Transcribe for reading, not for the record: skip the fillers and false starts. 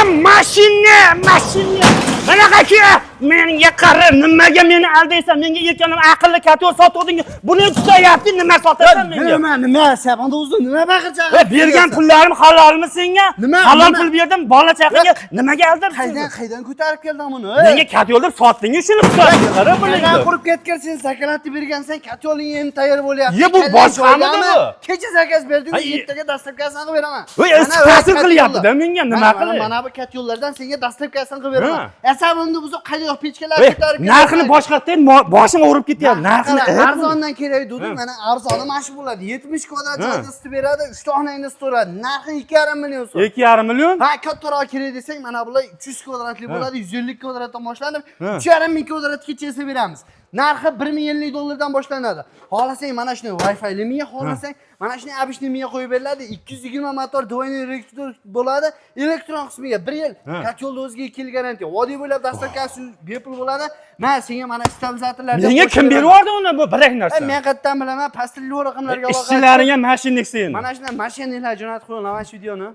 Mashina, mashina. Mana aka, menga qara, nimaga meni aldaysan? Menga erkanim aqlli котёл sotuvding. Buni tutayapti, nima sotasan menga? Nima, nima, sabandozda nima baqir-chaqir? E, bergan pullarim halolmi senga? Nima, Halol nima? pul berdim, bola chaqaga nimaga aldabsan? Qaydan ko'tarib kelding buni? Menga котёл deb sotding shuni, qara Qaydan buni. qurib ketgan sen sakalatni bergansan, котёл ing endi tayyor bo'lyapti. Ye, bu Kallang boshqamidi joyidami? bu? Kecha заказ berding, Ay, ertaga доставка sini qilib beraman. Voy, Mana ta'sir bu qilyapti-da menga, nima Mana- qilay? Mana bu котёл lardan senga доставка sini qilib beraman. Ha. Asabimni buzib, qayda pechkalar Ey, ko'tarib narxini boshqatdan boshim og'rib ketyapti. Narxini Arzondan kerak dedim, mana arzoni mana shu bo'ladi. 70 kvadrat joyda isitib beradi, 3 ta xonangni isitaveradi. Narxi 2,5 million so'm. 2,5 million? Ha, kattaroq kerak desang, mana bular 300 kvadratli bo'ladi, 150 kvadratdan boshlanib, 3,5 ming kvadratgacha esa beramiz. Narxi 1050 dollardan boshlanadi. Xohlasang mana shuni Wi-Fi miya, xohlasang mana shuni обычный miya qo'yib beriladi. 220 motor двойной elektr bo'ladi. Elektron qismiga 1 yil, котёл ni o'ziga 2 yil garantiya. Vodiy bo'ylab доставка si bepul bo'ladi. Men senga mana stabilizatorlar. Menga kim berib yubordi uni bu bir narsa? Men qayerdan bilaman, pastli raqamlarga aloqa. Ishchilaringga mashinnik sen. Mana shunday mashinalar jo'natib qo'yinglar mana shu videoni.